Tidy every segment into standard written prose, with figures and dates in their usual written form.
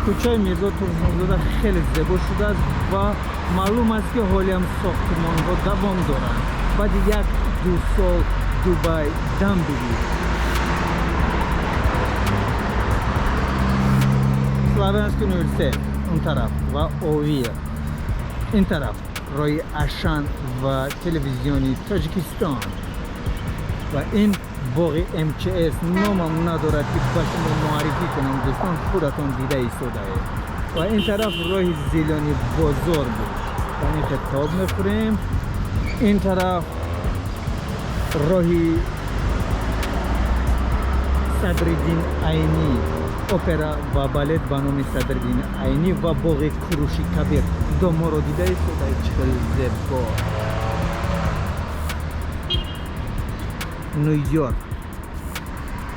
Кӯчаи Мирзо Турсунзода хеле зебо шудааст ва маълум аст, ки ҳолиам сохтмонҳо давом доранд. Баъди 1-2 сол Дубай дам бигирд. Славянский университет он тараф ва ОВИР ин тараф, роҳи Ашан ва телевизиони Тоҷикистон ва ин боғи МЧС номам надорад, ки ба шумо муаррифӣ кунам. Дӯстон, худатон дида истодаед. Ва ин тараф роҳи Зелёный бозор буд ва ин хитоб мехӯрем. Ин тараф роҳи Садриддин Айнӣ, опера ва балет ба номи Садриддин Айнӣ ва боғи Куруши Кабир. Доморо дида истодаед, чӣ хеле зебо. Ню-Йорк,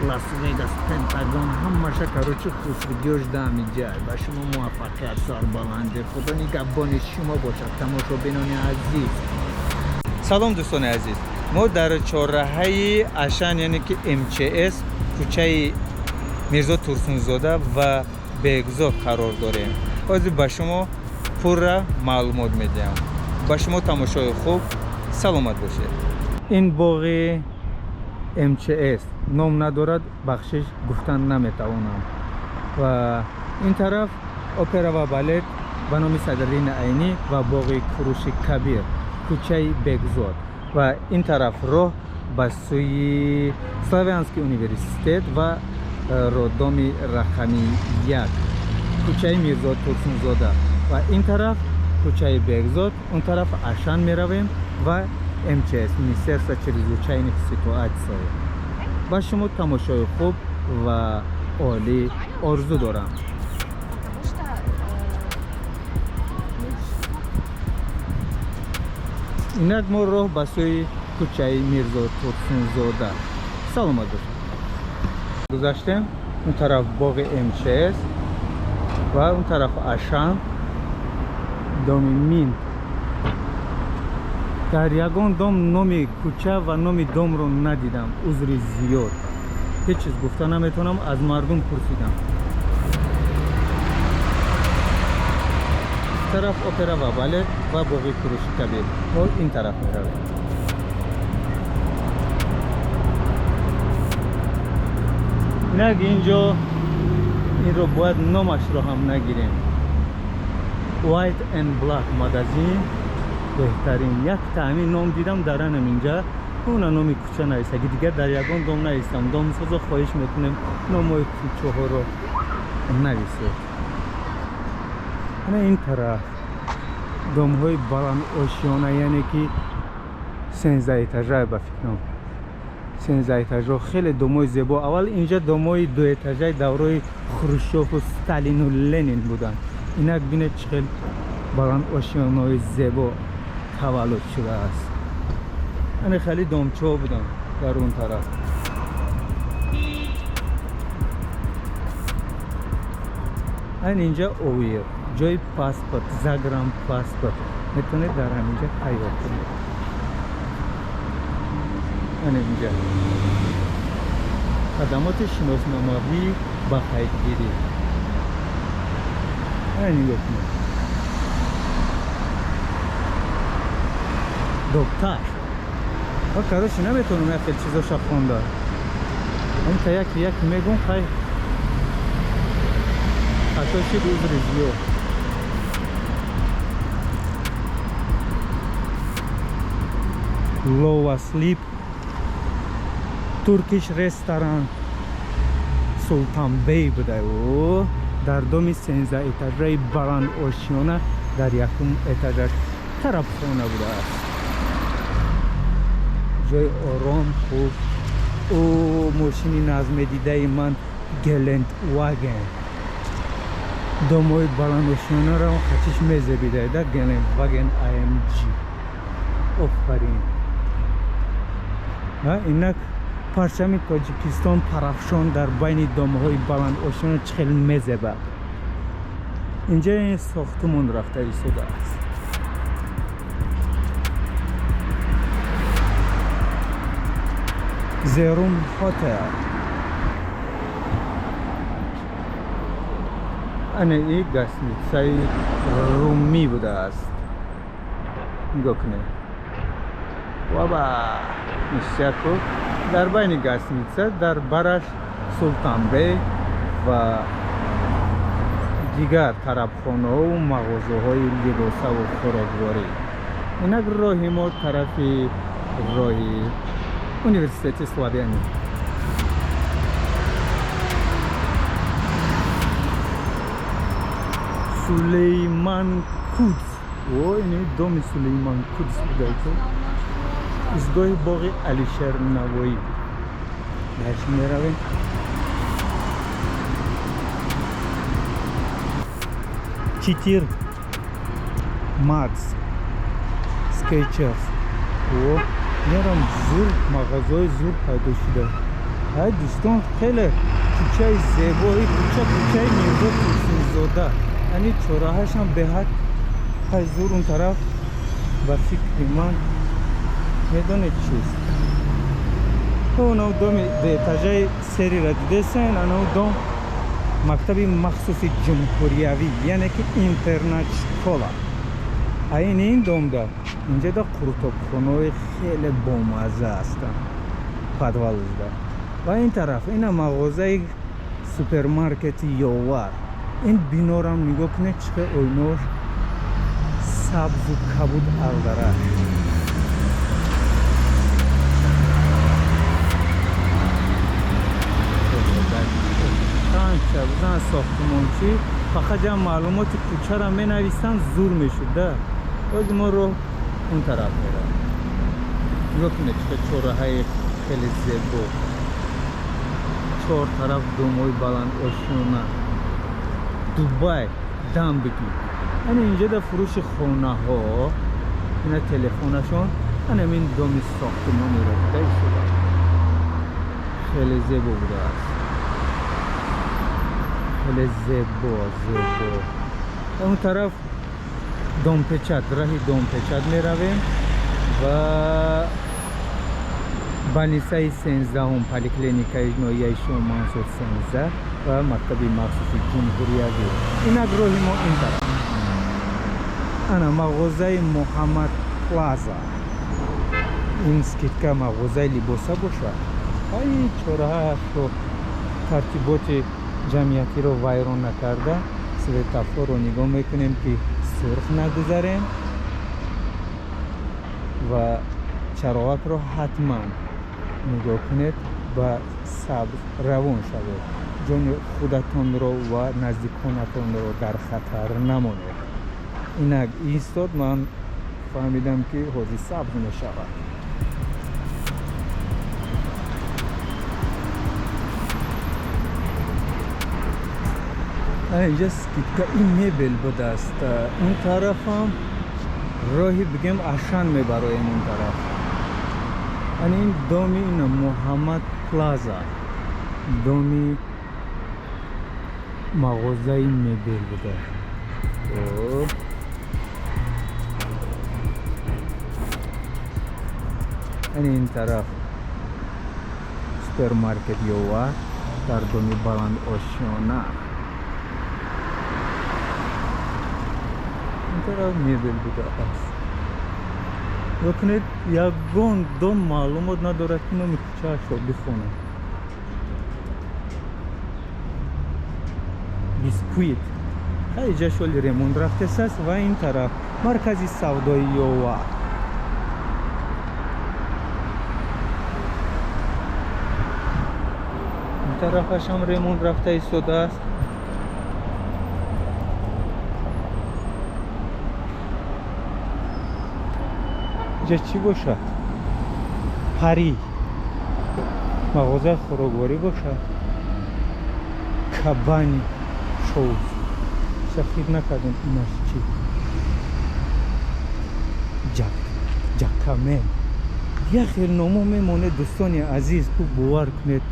Лас Вегас, Пентагон, ҳамаша, короче, хусрудиёш дамиҷай. Ба шумо муваффақият, сарбаландӣ, Худо нигаҳбони шумо бошад, тамошобинони азиз. Салом, дӯстони азиз. Мо дар чорраҳаи Ашан, яъне ки МЧС, кӯчаи Мирзо Турсунзода ва Бегзод қарор дорем. Ҳозир ба шумо пурра маълумот медиҳам. Ба шумо тамошои хуб, саломат бошед. Ин боғи МЧС ном надорад, бахшиш, гуфтан наметавонам. Ва ин тараф опера ва балет ба номи Садриддини Айнӣ ва боғи Куруши Кабир, кӯчаи Бегзод ва ин тараф роҳ ба сӯи Славянский университет ва роддоми рақами 1, кӯчаи Мирзо Турсунзода ва ин тараф кӯчаи Бегзод, он тараф Ашан меравем ва МЧС, Министерство чрезвычайных ситуаций. Ба шумо тамошои хуб ва олӣ орзу дорам. Потому что Инак мо роҳ ба сӯи кӯчаи Мирзо Турсунзода. Саломат бошед. Гузаштем, он тараф боғи МЧС ва он тараф Ашан, доми Мин. Дар ягон дом номи кӯча ва номи домро надидам, узри зиёд, ҳеҷ чиз гуфта наметавонам, аз мардум пурсидам. Тараф опера ва балет ва боғи Куруши Кабир, мо ин тараф меравем. Инак инҷо инро бояд номашро ҳам нагирем. White and Black магазин беҳтарин. Як таъмин ном дидам даранам инҷа, уна номи кӯча нависаги, дигар дар ягон дом нависам. Домсозо, хоҳиш мекунем, номҳои кӯчаҳоро нависед. Ана ин тараф домҳои баландошёна, яъне ки 13 этажа, ба фикрам 13 этажо. Хеле домҳои зебо. Аввал инҷа домҳои дуэтажаи даврои Хрущёву Сталину Ленин буданд. Инак бинед, чӣ хел баландошёнаҳои зебо таваллуд шудааст. Ана хеле домчаҳо буданд дар он тараф. Айн инҷа ОВИР, ҷои паспорт, загранпаспорт метавонед дар ҳаминҷа тайёр кунед. Ана инҷа хадамоти шиносномавӣ ба қайдгирӣ. Ана нигоҳ кунед, доктар ва, короче, наметавонам як хел чизоша хонда. Ҳамта яки яки мегум. Хай, хато шид, узри зиёд. Лова Слип, Turkish ресторан Султанбей буда. О, дар доми 13 этажаи баландошёна дар якум этажаш тарабхона будааст. Ҷои ором, хуб. О, мошини назмедидаи ман, Гелендваген. Домҳои баландошёнаро хачиш мезебидаеда Гелендваген AMG. Офарин. Инак парчами Тоҷикистон парафшон дар байни домҳои баландошёна чӣ хел мезебад. Инҷа ин сохтумон рафта истодааст. Зерум хотел. Ана и гостиницаи румӣ будааст. Нигоҳ кунед, ваба ништяку. Дар байни гостиница, дар бараш Султанбей ва дигар тарабхонаҳову мағозаҳои либосаву хӯрокворӣ. Инак роҳи мо тарафи роҳи университети Славянӣ. Сулейман Кудс. О, ини доми Сулейман Кудс будааст. Истгоҳи боғи Алишер Навоӣ. Дальше меравем. Читир Макс Скетчерс. О, мерам, зур мағозаҳои зур пайдо шуда. Ҳай, дӯстон, хеле кӯчаи зебои кӯча, кӯчаи Мирзо Турсунзода. Яъни чораҳашам беҳад хай зур. Он тараф, ба фикри ман, медонед чист? Онав доми дуэтажаи серира дидесен? Анав дом мактаби махсуси ҷумҳуриявӣ, яъне ки интернат школа. Айни ин домда инҷода қуртобхонаҳои хеле бомазза ҳастанд, подвалда. Ва ин тараф ина мағозаи супермаркети Ёвар. Ин бинорам нигоҳ кунед, чӣ хел оинош сабзу кабуд алдараш. Қанча бизан сохтмончӣ, фақат ҷам маълумоти кӯчара менависанд, зур мешуд да. Бози мо роҳ он тараф меравем. Нигоҳ кунед, чӣ хел чораҳаи хеле зебо, чор тараф домҳои баландошёна, Дубай дам бигир. Ана инҷа дар фурӯши хонаҳо, ина телефонашон. Анамин доми сохтмониро дида истода, хеле зебо будааст, хеле зебо, зебо. Он тараф Домпечат, раҳи Домпечат меравем ва больницаи 13-ум, поликлиникаи ноҳияи Шоҳмансур 13 ва мактаби махсуси ҷумҳуриявӣ. Инак роҳи мо ин тараф. Ана мағозаи Муҳаммад Плаза. Ин скидка мағозаи либоса бошад. Ай, чораҳаашро, тартиботи ҷамъиятиро вайрон накарда, светофорро нигоҳ мекунем, ки сурх нагузарем, ва чароғакро ҳатман нигоҳ кунед, ба сабз равон шавед. Ҷони худатонро ва наздиконатонро дар хатар намонед. Инак истод, ман фаҳмидам, ки ҳозир сабз мешавад. Инҷа скидка ин мебел будааст. Он тарафам роҳи бигем Ашан мебароем он тараф. Ани ин доми ина Муҳаммад Плаза, доми мағозаи мебел буда. Хоб, ани ин тараф супермаркет Ёва дар доми баландошёна. Ин тараф мебел будааст. Нигоҳ кунед, ягон дом маълумот надорад, ки номи кӯчаашро бихонам. Бисквит ҳайҷа шоли ремонт рафтесааст. Ва ин тараф маркази савдои Ёва. Ин тарафашам ремонт рафта истодааст. Инҷа чӣ бошад? Пари, мағозаи хӯрокворӣ бошад. Кабани шоуз сахир накардем. Инаш чӣ? Ҷак ҷакамен, як хел номо мемонед, дӯстони азиз, ку бовар кунед,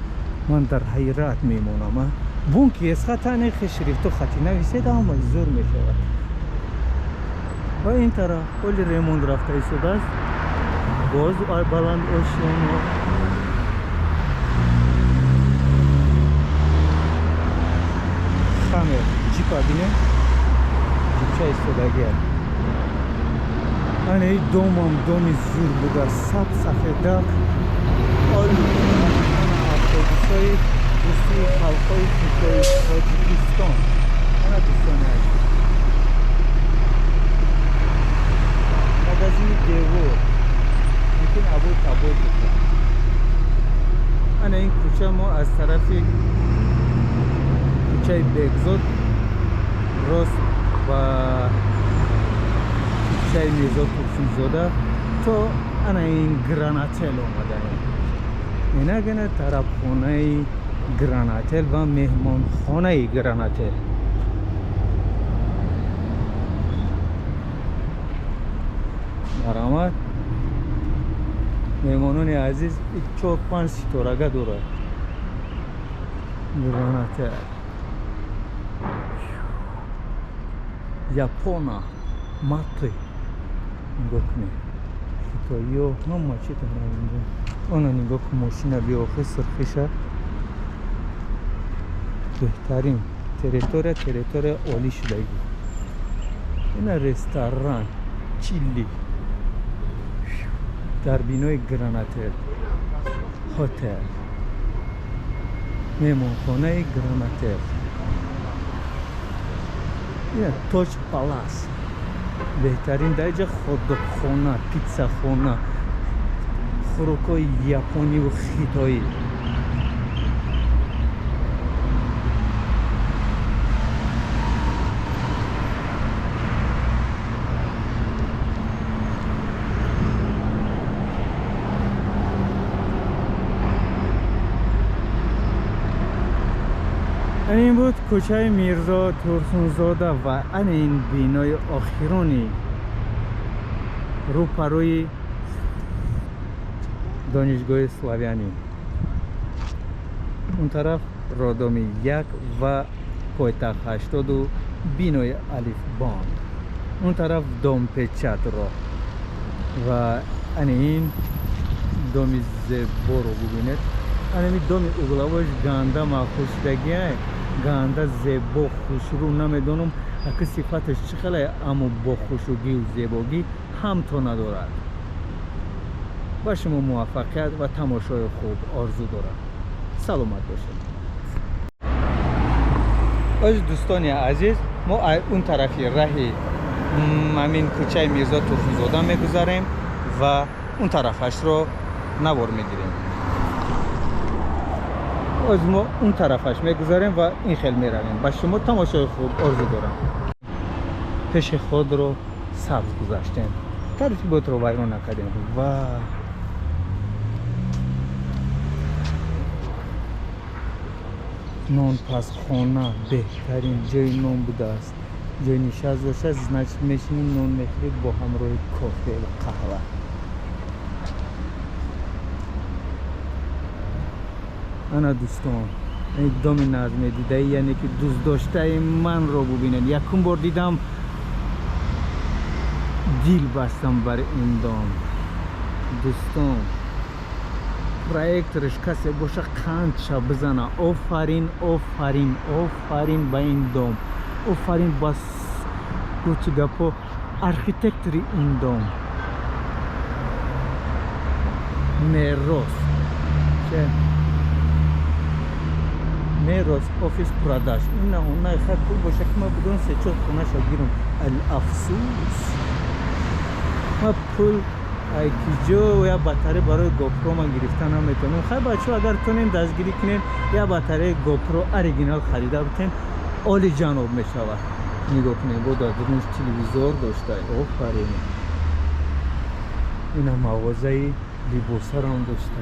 ман дар ҳайрат мемонам. Бонки эсхатане хе шрифту хати нависед, ҳама зур мешавад. Ва ин тараф оли ремонт рафта истодааст, боз баланд ошёно. Хамер Ҷипа бинем, ҷипча истодагия. Ана и домам доми зур буда, саб сафедак, оли. Ана автобусҳои дӯстии халқҳои Хитои Тоҷикистон. Ана, дӯстони азиз, магазини Девор, мумкин абой табой бошад. Ана ин кӯча, мо аз тарафи кӯчаи Бекзод рост ба кӯчаи Мирзо Турсунзода то ана ин Гранотел омадаем. Инагана тарабхонаи Гранотел ва меҳмонхонаи Гранотел. Марҳамат, меҳмонони азиз, чор панҷ ситорага дорад Гранотел. Япона маты, нигоҳ кунед, хитоиё ҳама чи дорад инҷо. Она, нигоҳ кун, мошина биохи сурхиша. Беҳтарин территория, территория олӣ шудагӣ. Ина ресторан Чилли дар бинои Гранотел хотел, меҳмонхонаи Гранотел. Ина Тоҷ Палас, беҳтарин. Дар инҷа хотдогхона, питсахона, хӯрокҳои япониву хитоӣ. Ин буд кӯчаи Мирзо Турсунзода ва ана ин бинои охирони рӯпарӯи Донишгоҳи Славянӣ. Он тараф роддоми як ва Пойтахт 80-у бинои Алифбонк, он тараф Домпечатро ва ана ин доми зеборо бубинед. Анами доми угловой ш ганда маъқул шудагиай, ганда зебо, хушрӯ. Намедонам, аки сифаташ чӣ хеле, аммо бо хушругию зебогӣ ҳамто надорад. Ба шумо муваффақият ва тамошои хуб орзу дорам, саломат бошед. Оз, дӯстони азиз, мо он тарафи раҳи ҳамин кӯчаи Мирзо Турсунзода мегузарем ва он тарафашро навор мегирем. Оз мо он тарафаш мегузарем ва ин хел меравем. Ба шумо тамошои хуб орзу дорам. Пеши худро сабз гузаштем, тартиботро вайрон накардем ва нонпазхона беҳтарин ҷои нон будааст. Ҷои нишаст бошад, значит, мешинӣ, нон мехӯрӣ бо ҳамроҳи кофе ва қаҳва. Ана, дӯстон, доми назмедидаи, яъне ки дӯстдоштаи манро бубинед. Якум бор дидам, дил бастам бар ин дом. Дӯстон, проекторш касе боша, қандша бизана. Офарин, офарин, офарин ба ин дом, офарин ба гуфти гапо архитектори ин дом Мерос. Мерос офис продаж. Ина онай хай пул боша, ки ма будон се-чор хонаша гирам. Афсӯс, ма пул ай киҷо я батарея барои ГоПро ман гирифта наметавонам. Хай, бачаҳо, агар тонем дастгирӣ кунем, я батареяи ГоПро оригинал харида бутем, оли ҷаноб мешавад. Нигоҳ кунем, бо дар дурунаш телевизор дошта. Офарин. Ина мағозаи либосарам дошта.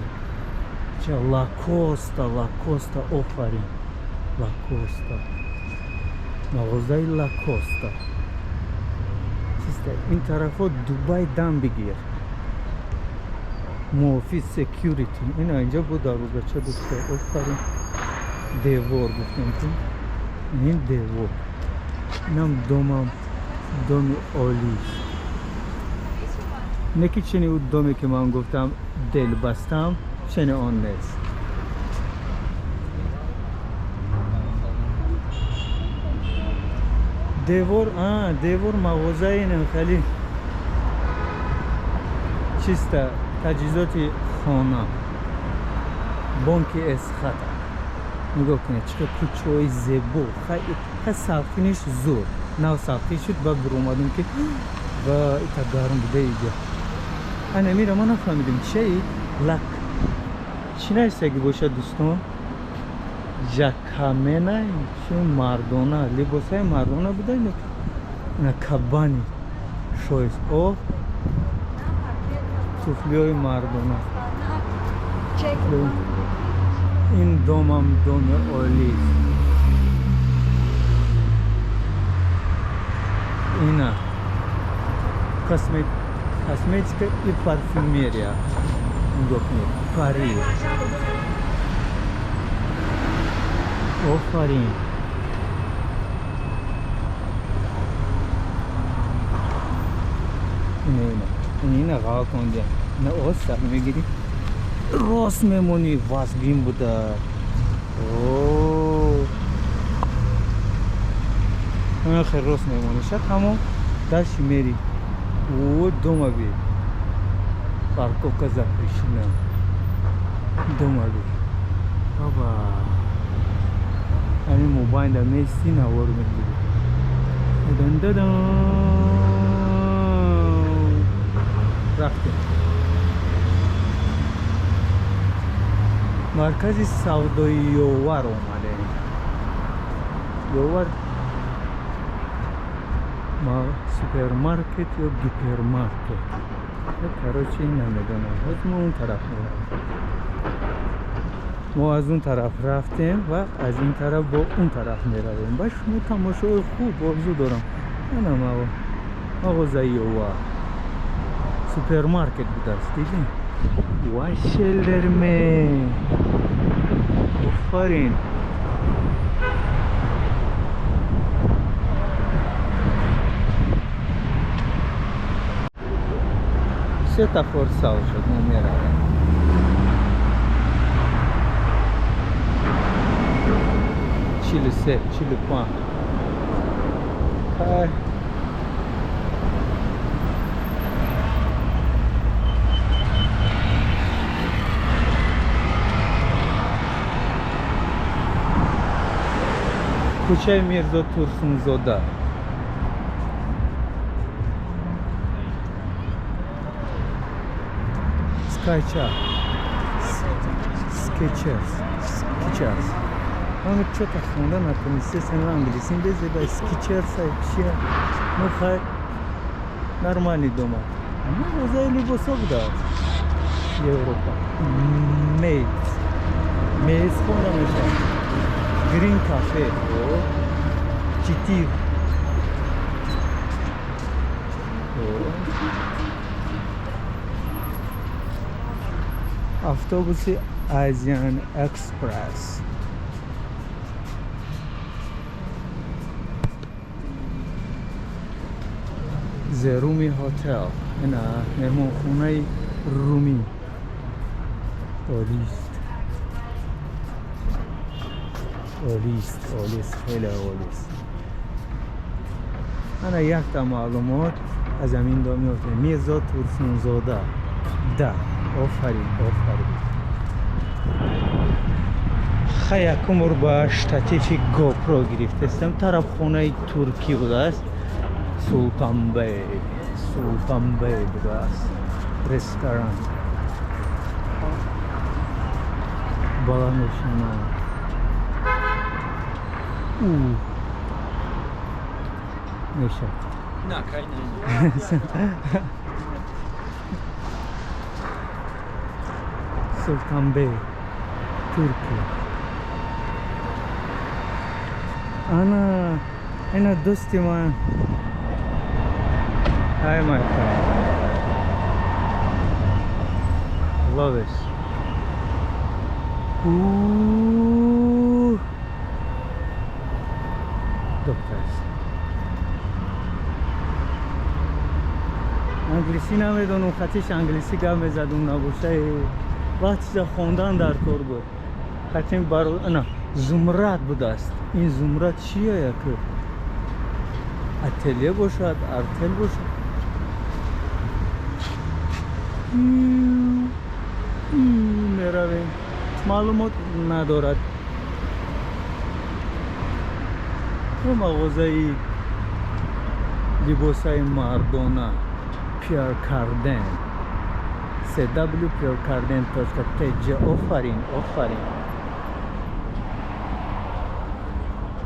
Ча Лакоста, Лакоста, офарин, Лакоста, мағозаи Лакоста чиста. Ин тарафҳо Дубай дам бигир, муофиз секюрити. Ина инҷа бо дарвозача дошта. Офарин. Девор гуфтем ки ин девор. Инам домам, доми олист, не ки чени ӯ доме ки ман гуфтам дил бастам, чени он нест. Девор, девор мағозаи инам хеле чиста таҷҳизоти хона. Бонки Эсхата. Нигоҳ кунед, чӣ қадр кӯчаҳои зебо. Хай салқиниш зур. Нав салқин шуд ва биромадем ки ва ита гарм буда иҷа. Ана мира ма нафаҳмидем чиаи лак. Чӣ нависаги бошад дӯстон? Жакамена чун мардона, либосҳои мардона буда на кабани шоист. О туфлиҳои мардона. Ин домам доми олист. Ина косметика и парфюмерия. Нигоҳ кунед, Париж. Офарин. Ина ина ина ғалатонди. Ина оса мегирӣ. Рост мемонӣ, вазбин буда. О. Хел рост мемонӣ. Ша тамом дашти мери. О, дома би. Парковка запрещена. Дома би. Баба. Ҳамин мобайнда мести навор мегирӣ. Дан-дан-дан. Рафтем. Маркази савдои Ёвар омадем. Ёвар супермаркет ё гипермаркет. Короче, намедонам. Ҳозир мо он тараф меравем. Мо аз он тараф рафтем ва аз ин тараф бо он тараф меравем. Ба шумо тамошои хуб орзу дорам. Ана мағозаи Ёвар. Супермаркет будааст, дидем? Вашелерме. Офарин. Светофор сал шуд, мо меравем. 43, 45. Хай. Кӯчаи Мирзо Турсунзода. Скайча. Скетчерс. Скетчерс. Ман чё-то хонда натонистесем англисим безеба скетчерс чия. Ну хай нормальный дома. Мағозаи либосо будааст. Европа. Мейс. Мейс хонда мешавад. Грин кафе. Читир. Автобуси Азиан Экспресс. The Rumi Hotel. ина меҳмонхонаи Румӣ. Олист. Олист, олист, хеле олист. Ана якта маълумот аз ҳамин дом меёфтем. Мирзо Турсунзода. Да, офарин, офарин. Хай якум бор ба штатифи GoPro гирифтестам. Тарафхонаи туркӣ будааст. Султанбей, Султанбей будааст. Ресторан. Баланд мешинам. Мешад. На, кай не. Султанбей, Туркия. Ана, ина дӯсти ман. Hi, my friend. Love it. Ooh. Doctors. Англисӣ намедонам, хатиш англисӣ гап мезадум набоша. Вақти хондан дар кор буд. Хатим бар ана зумрад будааст. Ин зумрад чия яку? Ателье бошад, артел бошад. Меравем, маълумот надорад. Мағозаи либосаи мардона Пьер Карден, cw pierreCardin.tj. Офарин, офарин.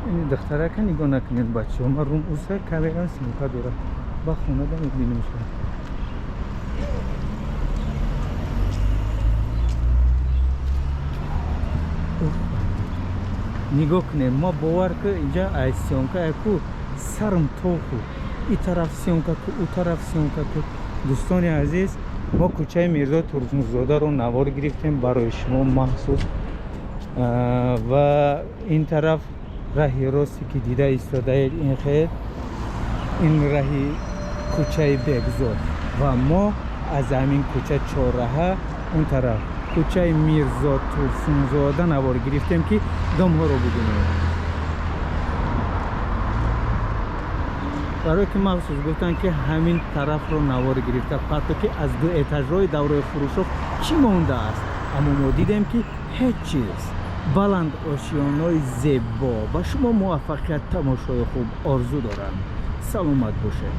Ини духтарака нигоҳ накунед, бачаҳо. Ман рум уса камерам съёмка дорад, ба хонада мебинем. Шуд. Нигоҳ кунед, мо бовар ки инҷа ай съёмка яку сарм тоху и тараф съёмка ку, ӯ тараф съёмка ку. Дӯстони азиз, мо кӯчаи Мирзо Турсунзодаро навор гирифтем барои шумо махсус. Ва ин тараф раҳи росте ки дида истодаед, ин хел, ин раҳи кӯчаи Бегзод. Ва мо аз ҳамин кӯча, чорраҳа, он тараф кӯчаи Мирзо Турсунзода навор гирифтем, ки домҳоро бубинем, барое ки махсус гуфтанд, ки ҳамин тарафро навор гирифта парто, ки аз ду этажҳои давраи Хрушёв чӣ мондааст. Аммо мо дидем, ки ҳеҷ чиз. Баланд ошёнои зебо. Ба шумо муваффақият, тамошои хуб орзу дорам. Саломат бошед.